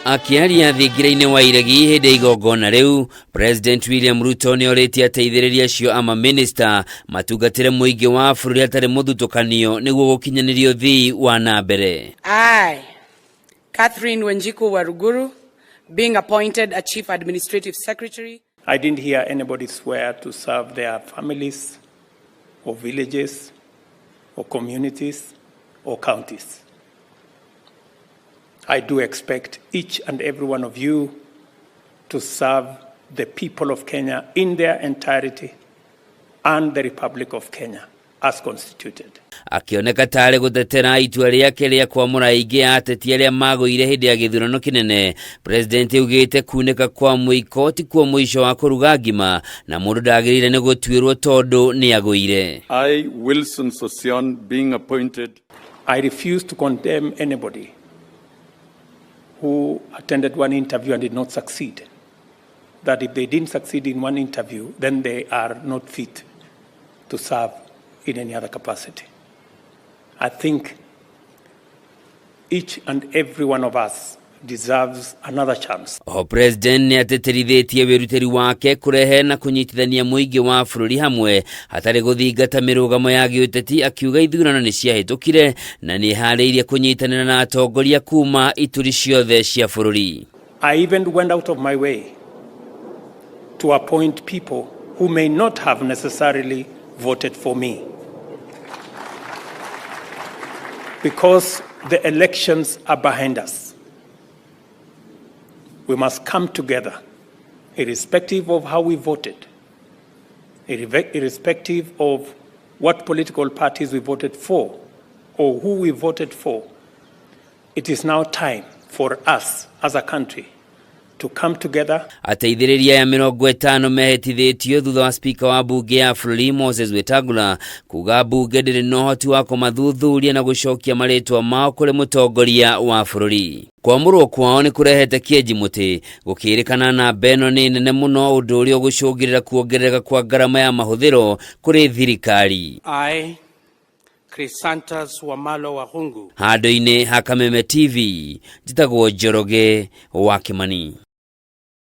Akĩaria thingira-inĩ wa iregi hĩndĩ ya igongona rĩu, President William Ruto nĩ orĩtie ateithĩrĩria acio a mamĩnĩsta matungatĩre mũingĩ wa bũrũri hatarĩ mũthutũkanio nĩguo gũkinyanĩria ũthii wa na mbere. I, Catherine Wanjiku Waruguru, being appointed a Chief Administrative Secretary. I didn't hear anybody swear to serve their families or villages or communities or counties. I do expect each and every one of you to serve the people of Kenya in their entirety and the Republic of Kenya as constituted. Akĩoneka tarĩ gũtetera itua rĩake rĩa kwamũra aingĩ a ateti arĩa magũire hĩndĩ ya gĩthurano kĩnene, President augĩte kunĩka kwa mũiko tikuo mũico wa kũruga ngima na mũndũ ndagĩrĩire nĩ gũtuĩrwo tondũ nĩ agũire. I, Wilson Sossion, being appointed. I refuse to condemn anybody who attended one interview and did not succeed. That if they didn't succeed in one interview, then they are not fit to serve in any other capacity. I think each and every one of us deserves another chance. Oho President nĩ atĩtĩrithĩtie wĩrutĩri wake kũrehe na kũnyitithania mũingĩ wa bũrũri hamwe hatarĩ gũthingata mĩrũgamo ya gĩũteti, akiuga ithurano nĩ ciahĩtũkire na nĩ ĩharĩirie kũnyitanĩra na atongoria kuma ituri ciothe cia bũrũri. I even went out of my way to appoint people who may not have necessarily voted for me. Because the elections are behind us. We must come together, irrespective of how we voted, irrespective of what political parties we voted for or who we voted for. It is now time for us as a country to come together. Ateithĩrĩria aya 50 mehĩtithĩtio thutha wa spika wa mbunge ya bũrũri Moses Wetangula kuga mbunge ndĩrĩ na ũhoti wa kũmathuthuria na gũcokia marĩtwa mao kũrĩ mũtongoria wa bũrũri. Kwamũrwo kwao nĩ kũrehete kĩenji mũtĩ gũkĩrĩkana namba ĩno nĩ nene mũno, ũndũ ũrĩa ũgũcũngĩrĩra kuongerereka kwa ngarama ya mahũthĩro kũrĩ thirikari. I, Chrysanthus Wamalo Warungu. Handũ-inĩ ha Kameme TV, njĩtagwo Njoroge wa Kĩmani.